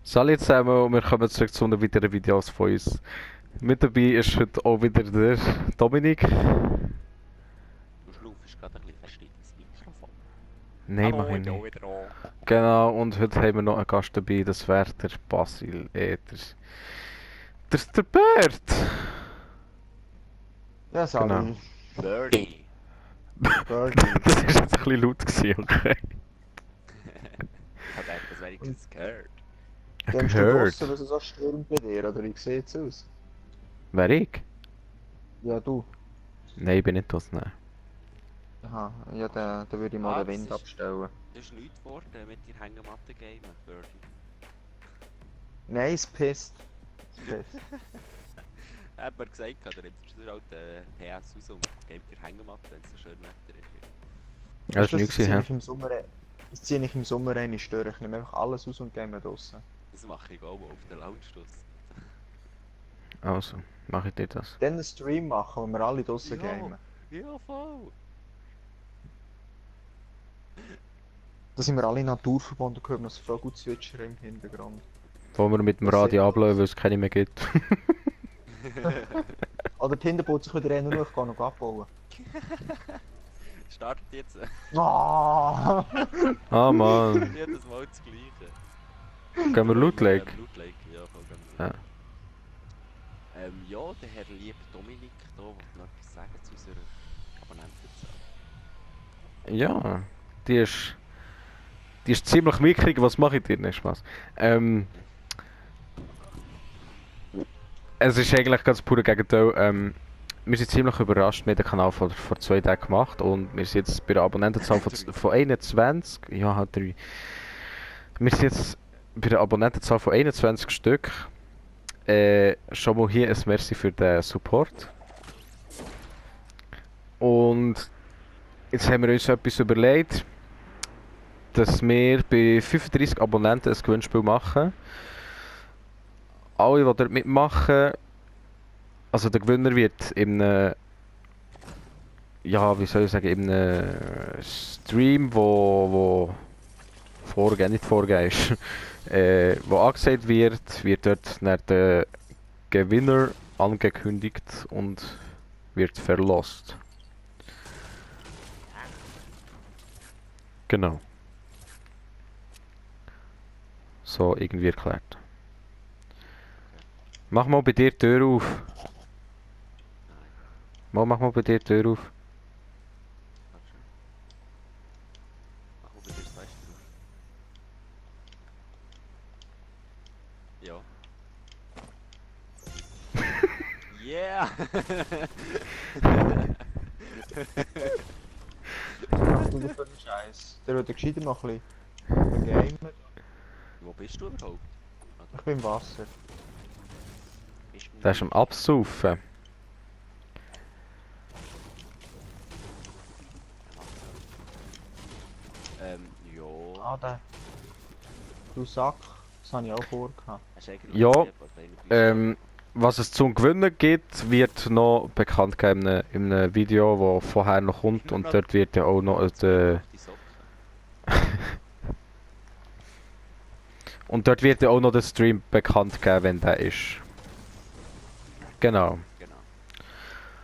Salut zusammen und wir kommen zurück zu einer weiteren Videos von uns. Mit dabei ist heute auch wieder der Dominik. Du schnaufst gerade ein bisschen fest in dein Mikrofon. Nein, mach Hallo, ich ich bin auch nicht. wieder da. Genau, und heute haben wir noch einen Gast dabei, das wäre der Basil Eters. Das ist der Bert! Ja, Genau. Sali, Birdie. Birdie. Das war jetzt ein bisschen laut gewesen, okay. Ich habe gedacht, das wenigstens gehört. Denkst du Gehört. draussen, dass es so stürmt bei dir, oder wie sieht's aus? Wer ich? Ja, du. Nein, ich bin nicht das, nein. Aha, ja, dann würde ich mal den Das Wind ist, abstellen. das ist nichts geworden mit der Hängematte gamen, Birdie. Nein, es pisst. Es pisst. Hat mir gesagt, der nimmt sich halt PS raus und gamet die Hängematte, wenn es so schön Wetter ist. Das war nichts, hä? Das ziehe ich im Sommer rein, ich störe. Ich nehme einfach alles aus und gehe mal draussen. Das mache ich auch mal auf der Lounge draussen. Also, mache ich dir das. Dann einen Stream machen, wo wir alle draussen gamen. Ja, voll. Da sind wir alle naturverbunden, hören das Vögel zwitschern im Hintergrund. Wo wir mit dem Das Radio sieht ablösen, weil es keine mehr gibt. Oder die Kinder baut sich wieder rein und ich gehe noch abbauen. Startet jetzt Ah! Ah Mann, jedes Mal das Gleiche. gehen wir Loot Lake? Loot Lake, ja, voll gehen wir Ja. Loot Lake. Ja, der Herr lieber Dominik da will noch etwas sagen zu unserer Abonnentenzahl. Ja, die ist ziemlich mickrig, was mache ich dir? Nicht Spaß. Es ist eigentlich ganz pure Gegenteil. Wir sind ziemlich überrascht, wir haben den Kanal vor 2 Tagen gemacht und wir sind jetzt bei der Abonnentenzahl von 21, ja halt 3. Wir sind jetzt bei der Abonnentenzahl von 21 Stück. Schon mal hier ein Merci für den Support. Und jetzt haben wir uns etwas überlegt, dass wir bei 35 Abonnenten ein Gewinnspiel machen. Alle, die dort mitmachen, also der Gewinner wird in einem, ja, wie soll ich sagen, in einem Stream, wo nicht vorgegeben ist, wo angesagt wird dort nach der Gewinner angekündigt und wird verlost. Genau. So irgendwie erklärt. Mach mal bei dir die Tür auf. Nein, Mach mal bei dir die Tür auf. warte schon. Mach mal bei dir das Fenster auf. Yeah! Was du für einen Scheiß? Der wird gescheiter noch ein bisschen gamen. Wo bist du überhaupt? Ich bin im Wasser. Bist du Der ist am Absaufen. Ja. Ah, der. Du Sack. Das habe ich auch vorgehabt. Hast du eigentlich Ja, gesehen, was da in der Was es zum Gewinnen gibt, wird noch bekannt gegeben in einem Video, das vorher noch kommt und dort wird ja auch noch die Socken? und dort wird ja auch noch der Stream bekannt geben, wenn der ist. Genau. Genau.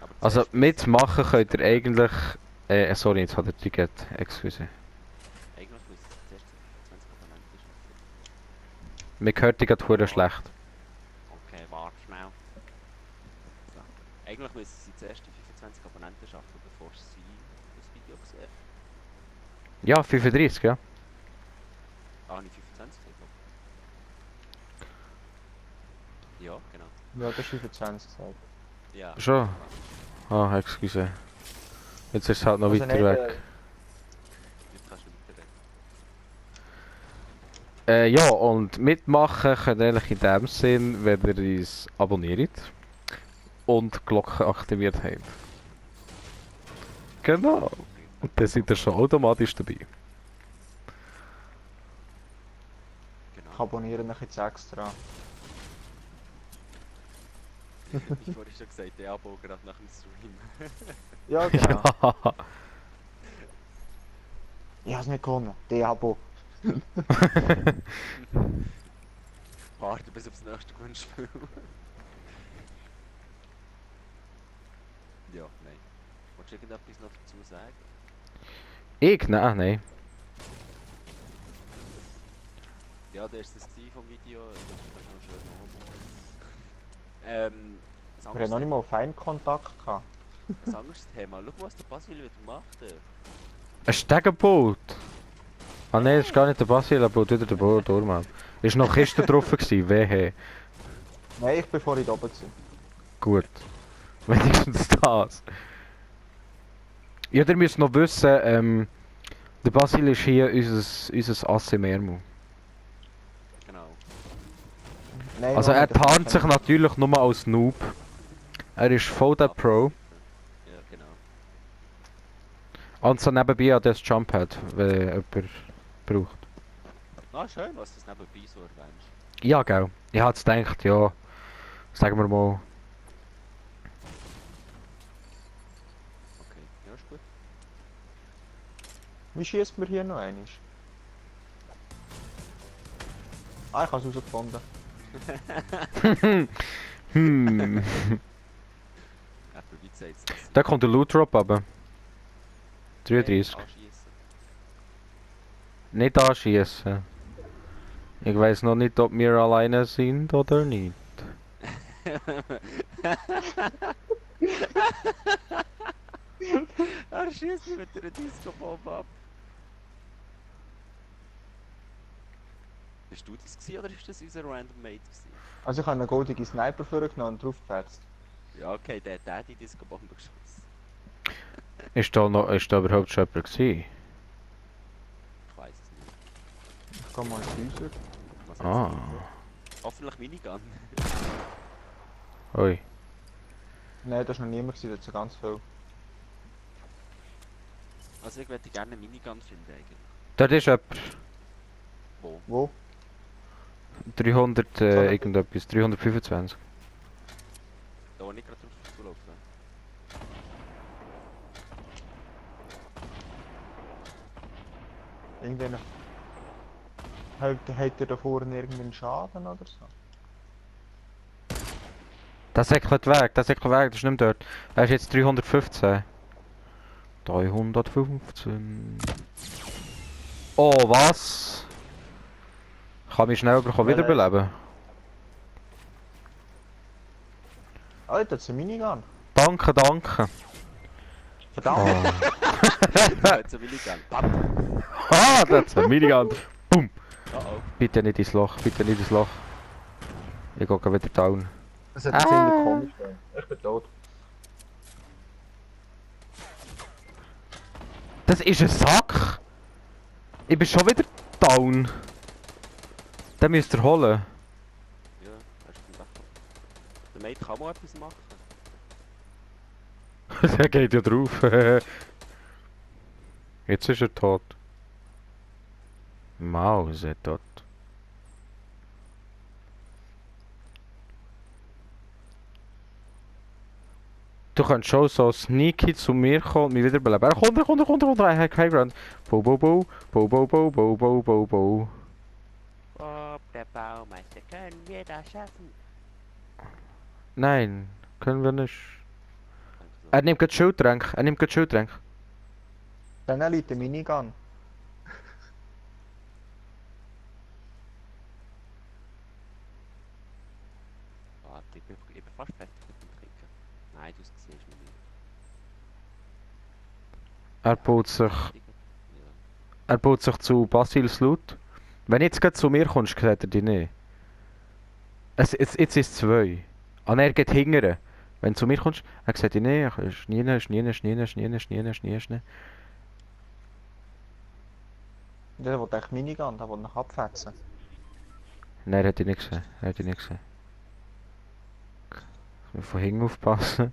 Aber Also zuerst mitmachen könnt ihr eigentlich. Sorry, jetzt hat er Ticket. Excuse. eigentlich muss es zuerst 20 Abonnenten schaffen. Mir hört die gerade hure schlecht. Okay, warte schnell. So. Eigentlich müssen sie zuerst die 25 Abonnenten schaffen, bevor sie das Video sehen. Ja, 35, ja. Ah, nicht 25 gesagt? Ja, genau. Ja, das ist 25 gesagt. Ja. Schon? Ah, excuse. Jetzt ist es halt noch Also weiter nicht, weg. Jetzt kannst du weiterreden. Ja, und mitmachen könnt ihr eigentlich in dem Sinn, wenn ihr uns abonniert und die Glocke aktiviert habt. Genau. Und dann seid ihr schon automatisch dabei. Ich Genau. abonniere mich jetzt extra. Ich wurde schon gesagt, der Abo gerade nach dem Stream. Ja, genau. Ja. Ich habe es nicht gewonnen. Die Abo. warten bis aufs nächste Gewinnspiel. Ja, nein. Wolltest du irgendetwas noch dazu sagen? Ich? Nein. Ja, das ist das Ziel vom Video. Das ist noch schön machen. Wir haben noch nicht mal Feinkontakt gehabt. Ein anderes Thema. Schau, was der Basil wieder macht. Ein Stegenboot! Ah nein, das ist gar nicht der Basil, er baut wieder den Boot durch, Mann. Ist noch Kiste drauf gewesen, wehe. Nein, ich bin vorhin oben gewesen. Gut. Wenigstens das. Ja, ihr müsst noch wissen, der Basil ist hier unser Ass im Ärmel. Genau. Nein, Also noch er nicht, das tarnt kann sich ich- natürlich nur als Noob. Er ist voll der Pro. Ja, genau. Und so nebenbei hat er das Jumppad, wenn jemand braucht. Ah, schön, was du das nebenbei so erwähnst. Ja, gell. Ich hab jetzt gedacht, ja, sagen wir mal, Okay, ja, ist gut. Wie schießt man hier noch einmal? Ah, ich habe es herausgefunden. hm. Eben, wie gesagt, das Da kommt der Loot Drop runter. 33. Anschiessen. Nicht anschießen. Ich weiß noch nicht, ob wir alleine sind oder nicht. Er schießt mich mit einer Disco-Bombe ab. Bist du das gewesen, oder ist das unser Random Mate gewesen? Also ich habe eine goldige Sniper vorgenommen und drauf gefetzt. Ja, okay, der hat die Disco-Bombe geschossen. Ist da überhaupt schon jemand gewesen? Ich weiß es nicht. Ich gehe mal ins Häuser. Was Ah. hat's gegeben? Hoffentlich Minigun. Ui. Nein, das war noch niemand, das ist ganz viel. Also ich würde gerne eine Minigun finden eigentlich. Dort ist jemand. Wo? Wo? 300 irgendetwas. 325. Da wo nicht gerade drauf zulaufen. Irgendeiner... Hat er da vorne irgendeinen Schaden oder so? Das säckelt weg, das ist nicht mehr dort. Er ist jetzt 315. 315. Oh, was? Kann mich schnell wiederbeleben? Ah, das ist eine Minigun. Danke, danke. Verdammt! Oh. Jetzt eine Minigun. Bam! Ah, das ist ein Minigun. Boom. Oh oh. Bitte nicht ins Loch, bitte nicht ins Loch. Ich gehe wieder down. Das hat ziemlich komisch gemacht. Ich bin tot. Das ist ein Sack. Ich bin schon wieder down. Den müsst ihr holen. Ja, er ist auf dem Dach. Der Mate kann mal etwas machen. Der geht ja drauf. Jetzt ist er tot. Mause tot. Du kannst schon so sneaky zu mir kommen und mich wiederbeleben. Er kommt, er hat High Ground. Bo, bo, bo, bo, bo, bo, bo, bo, bo, bo. Bob, der Baumeister, können wir das schaffen? Nein, können wir nicht. Er nimmt gerade Schildtränk, Dann liegt eine Minigun. Warte, ich bin fast fertig mit dem Trinken. Nein, du siehst mich nicht. Er baut sich, Ja. er baut sich zu Basils Loot. Wenn du jetzt gerade zu mir kommst, sieht er dich nicht. Jetzt ist es 2. Ah, er geht hingern. Wenn du zu mir kommst, er sieht dich nicht. Schnee. Der will echt Minigun, der will noch abfetzen. Nein, er hat dich nicht gesehen. Ich von hinten aufpassen.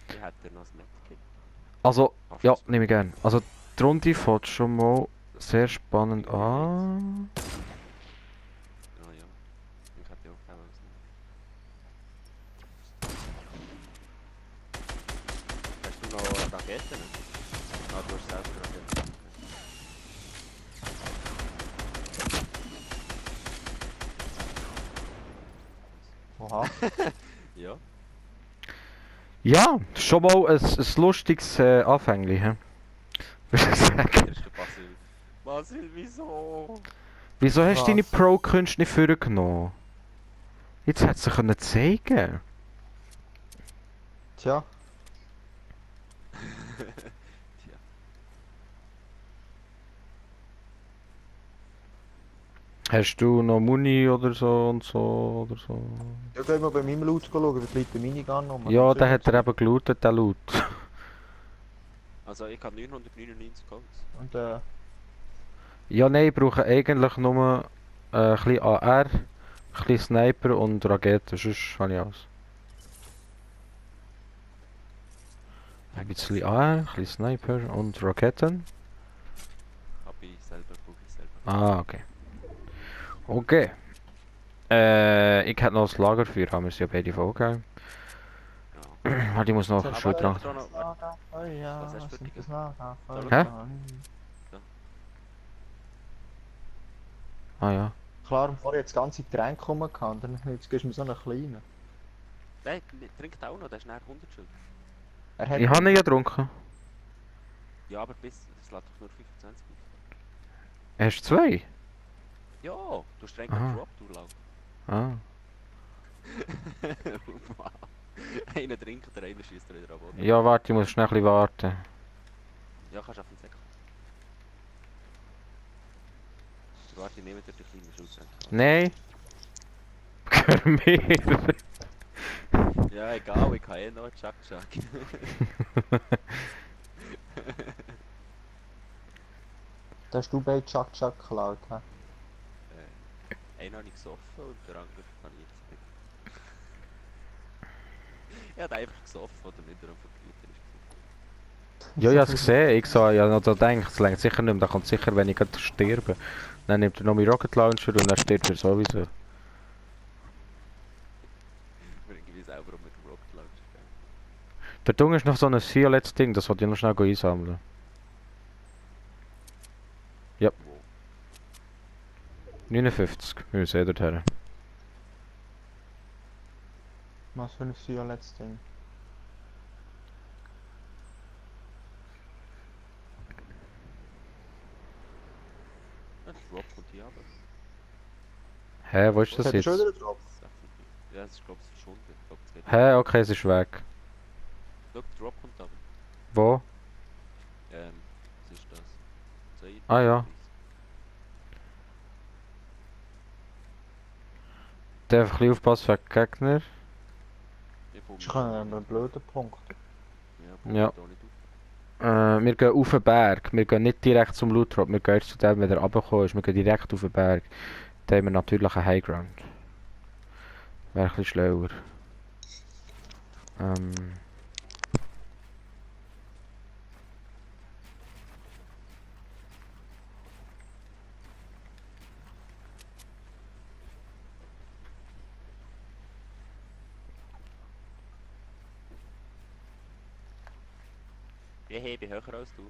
Ich hätte noch ein Medkit. Also, ja, nehme ich gern. Also, die Runde fängt schon mal sehr spannend an. Ah ja. Ich hätte auch keine Hast du noch Raketen? Ah, du hast selber Raketen. Oha. Ja. Ja, schon mal ein lustiges Anfängli, hä? Würd ich sagen. Erst der Basil. Basil, wieso? Wieso hast du deine Was? Pro-Künste nicht vorgenommen? Jetzt hätte sie können zeigen. Tja, Tja. Hast du noch Muni oder so und so oder so? ja, gehen wir bei meinem Loot schauen, wie liegt der Minigun um? Ja, der hat er eben gelootet, der Loot. Also ich habe 999 Codes. Und Ja, nein, ich brauche eigentlich nur ein bisschen AR, ein bisschen Sniper und Raketen, sonst habe ich alles. Ein bisschen AR, ein bisschen Sniper und Raketen. Hab ich selber, brauche ich selber. Ah, okay. Okay. Ich hätte noch ein Lagerfeuer, haben wir sie ja beide vorgegeben. Ja. Warte, ich muss noch Das Schuhe aber- dran. Was hast du für dich? Hä? Ah ja. Klar, vorher jetzt das ganze Getränk gekommen und dann jetzt gibst du mir so einen kleinen. Nein, trinkt auch noch, der ist näher 100 Schild. Er hat Ich habe ihn ja getrunken. Ja, aber bis, das lädt doch nur 25 auf. Hast du zwei? Ja, du hast streng Aha. Drop durchlaufen. Ah. Wow. Einer trinkt, der einer schießt wieder ab. Oder? Ja, warte, ich muss schnell ein bisschen warten. Ja, kannst du auf den Säckel. Warte, ich nehme dir die kleinen Schildtränke. Nein. Gehör mir. Ja, egal, ich kann eh noch Chuck. Da hast du bei Chuck geklaut, hä? Einen habe ich gesoffen und der andere kann ich jetzt nicht. Ich habe einfach gesoffen, damit er am Verglüten ist. Ja, ich habe es gesehen. Ich so, ja noch da gedacht, es längt sicher nicht mehr. Da kommt sicher, wenn ich gerade sterbe. Dann nimmt er noch meinen Rocket Launcher und dann stirbt er sowieso. Ich bin irgendwie selber mit dem Rocket Launcher gegangen. Der Dung ist noch so ein violettes Ding, das wollte ich noch schnell einsammeln. Ja, Wo? 59. Wir sehen dort her. Was für ein violettes Ding. Ja, der Drop kommt hier aber. Hä, wo ist das Hat er jetzt? schon wieder drauf? Ja, es ist glaube ich verschwunden. Ich glaube, es geht. Hä, okay, es ist weg. Schau, der Drop kommt aber. Wo? Was ist das? 2, Ah, ja. Der einfach ein bisschen aufpassen wegen Gegner. Ich baue Das mich ist da ein nicht blöder Punkt. auf. Ja, baue Ja. mich da nicht auf. Wir gehen auf den Berg. Wir gehen nicht direkt zum Loot Drop. Wir gehen erst zu dem, wenn er runtergekommen ist. Wir gehen direkt auf den Berg. Da haben wir natürlich einen Highground. Wäre ein bisschen schlauer. Ich bin höher als du.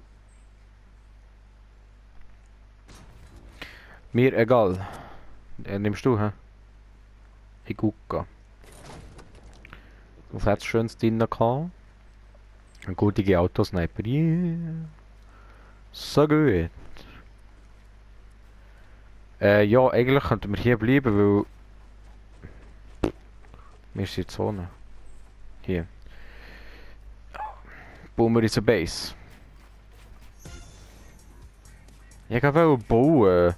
Mir egal. Nimmst du, hä? Ich gucke. Was hat's schönes drin gehabt? Ein guter Autosniper. Yeah. So gut. Ja, eigentlich könnten wir hier bleiben, weil... Wir sind in der Zone. Hier. Bauen wir unsere Base. Ich wollte bauen.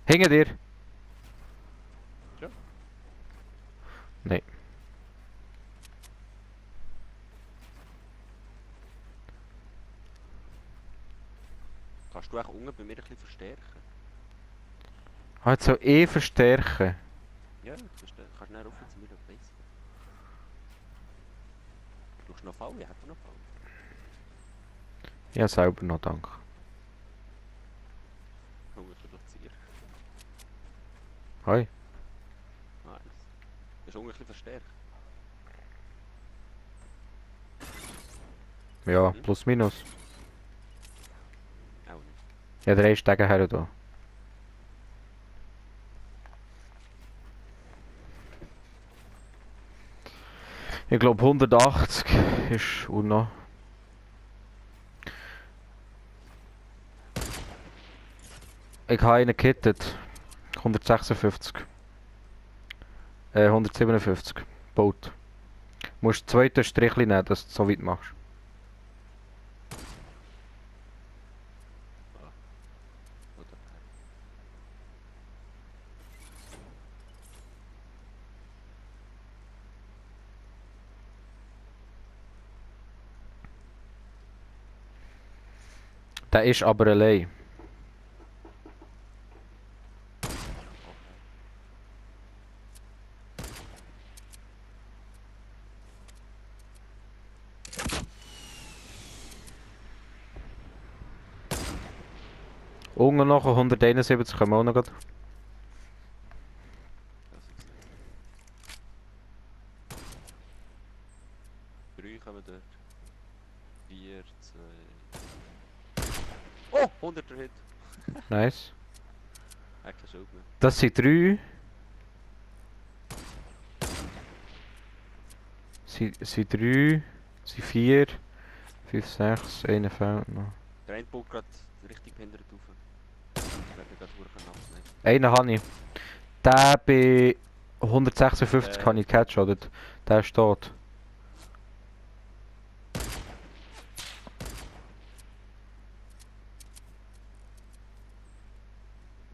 Hinter dir! Ja. Nein. Kannst du auch unten bei mir ein bisschen verstärken? Halt so eh verstärken. Ja, kannst du näher rauf zu mir auf Base. Brauchst du noch Fall? Ich hätte noch Fall. Ja, selber noch, danke. Hunger reduzieren. Hoi. Nice. du unten ein bisschen verstärkt? Ja, Mhm. plus minus. Auch nicht. Ja, 3 Stege her da. Ich glaube 180 ist Uno. Ich habe einen gekittet. 156. 157. Boot. Du musst das zweite Strichli nehmen, dass du so weit machst. Oder? Der ist aber allein. Okay. Unten noch 171 kommen wir auch noch grad. Das ist gesehen. 3 kommen dort. 4, 2. Oh! 100er Hit! Nice. Hat kein Schild mehr. Das sind 3. Sind 3. Sind 4. 5, 6. Einer fehlt noch. Der eine baut gerade richtig behindert rauf. Ich werde gerade verdammt nass nehmen. Einen habe ich. Der bei 156 kann ich catchen, oder? Der ist tot.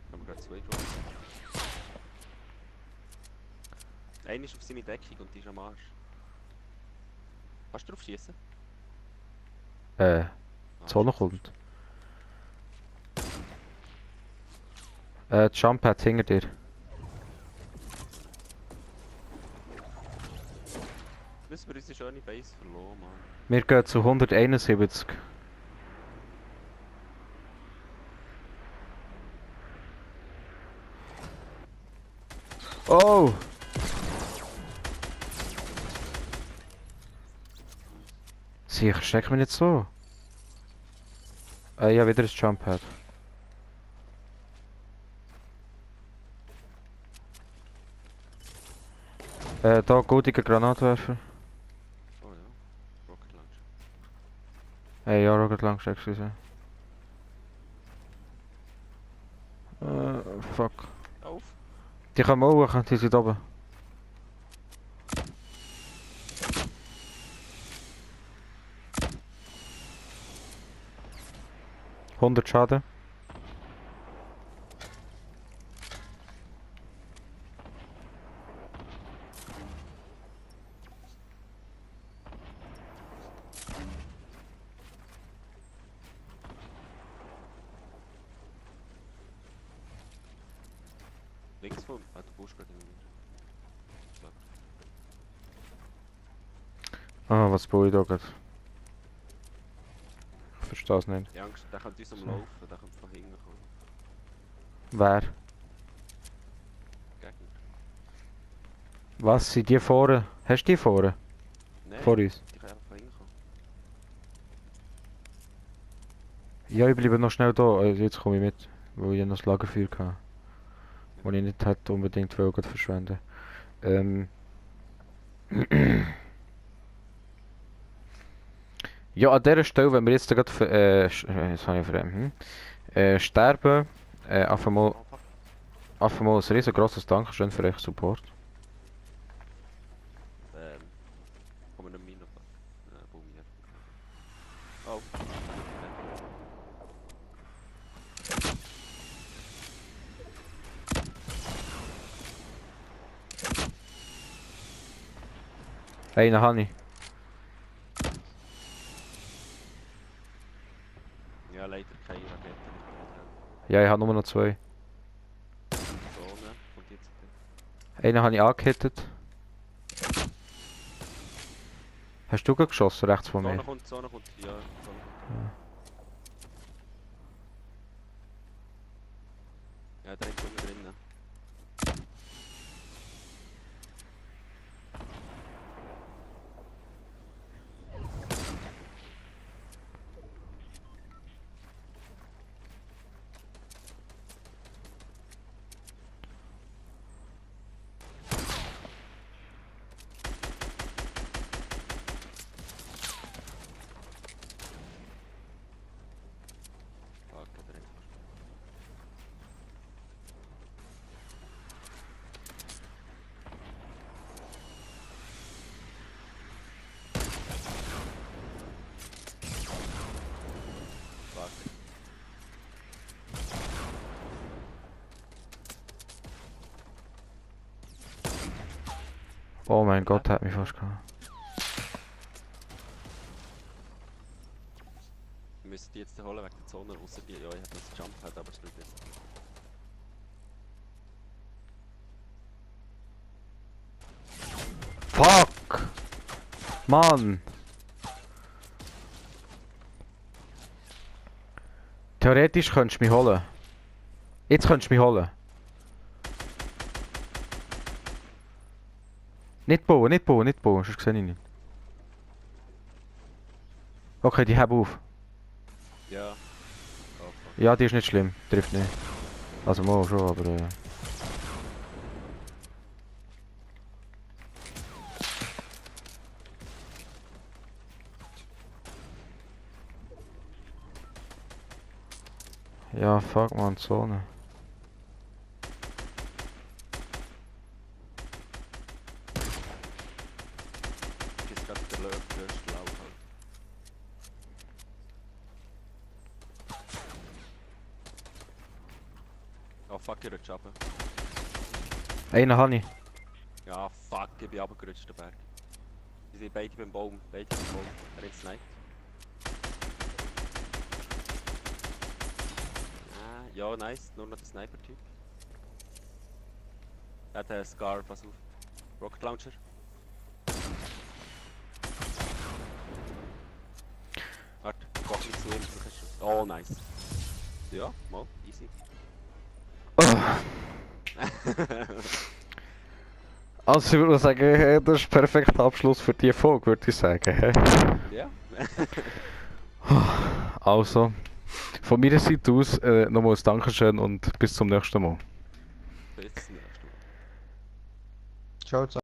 Ich habe gerade 2 geschossen. Einer ist auf seine Deckung und die ist am Arsch. Kannst du drauf schießen? Die Sonne kommt. Die Jump-Pad hinter dir. Müssen wir unsere schöne Base verloren, Mann. Wir gehen zu 171. Oh! Sicher, steck mich nicht so. Ja, wieder ein Jump-Pad. Da goldiger Granatwerfer. Oh ja, Rocket Launcher. Ja, Rocket Launcher, excuse. Fuck. Auf! Die kommen auch hoch, die sind oben. ...100 Schaden. Links von. Ah, du baust gerade in mir. Ah, was baue ich da gerade? Ich verstehe es nicht. Die Angst, der könnte uns So. umlaufen, der könnte von hinten kommen. Wer? Gegner. Was sind die vorne? Hast du die vorne? Nein, Vor uns? die können einfach von hinten kommen. Ja, ich bleibe noch schnell da. Jetzt komme ich mit. Weil ich noch das Lagerfeuer hatte. Das ich nicht hätte unbedingt wollen verschwenden. Ja, an dieser Stelle, wenn wir jetzt gerade jetzt habe ich sterben, einfach mal Oh fuck. ein riesengroßes Dankeschön für euren Support. Kommen wir nicht mehr rein. Boom, hier. Oh. Einen habe ich. Ja, leider keine Raketen. Ja, ich habe nur noch 2. Zone und jetzt. Einen habe ich angehittet. Hast du gerade geschossen, rechts von mir? Zone kommt. Ja, Zone kommt. Ja, der ist unten drinnen. Oh mein Gott, hat mich fast gehabt. Wir müssen die jetzt holen wegen der Zone, außer die, ja, ich habe das Jump-Pad, aber es tut jetzt. Fuck! Mann! Theoretisch könntest du mich holen. Jetzt könntest du mich holen. Nicht bauen, nicht bauen, nicht bauen, sonst sehe ich nicht. Okay, die haben auf. Ja. Oh, fuck. Ja, die ist nicht schlimm, trifft nicht. Also mal schon, aber ja, fuck man, Zone. Jetzt gerade der Löwe Lauf halt. Oh fuck, ich rutsche runter. Einen habe ich. Ja, fuck, ich bin runtergerutscht, den Berg. Die sind beide beim Baum, beide beim Baum. Er hat sniped. Ah, ja, nice, nur noch der Sniper-Typ. Er hat einen Scar, pass auf. Rocket Launcher. Warte, ich koche nicht zu ihm, du kannst schon. Oh, nice. Ja, mal, easy. Also ich würde sagen, das ist ein perfekter Abschluss für die Folge, würde ich sagen. Ja. Also, von meiner Seite aus nochmals Dankeschön und bis zum nächsten Mal. Bis zum nächsten Mal. Ciao zusammen.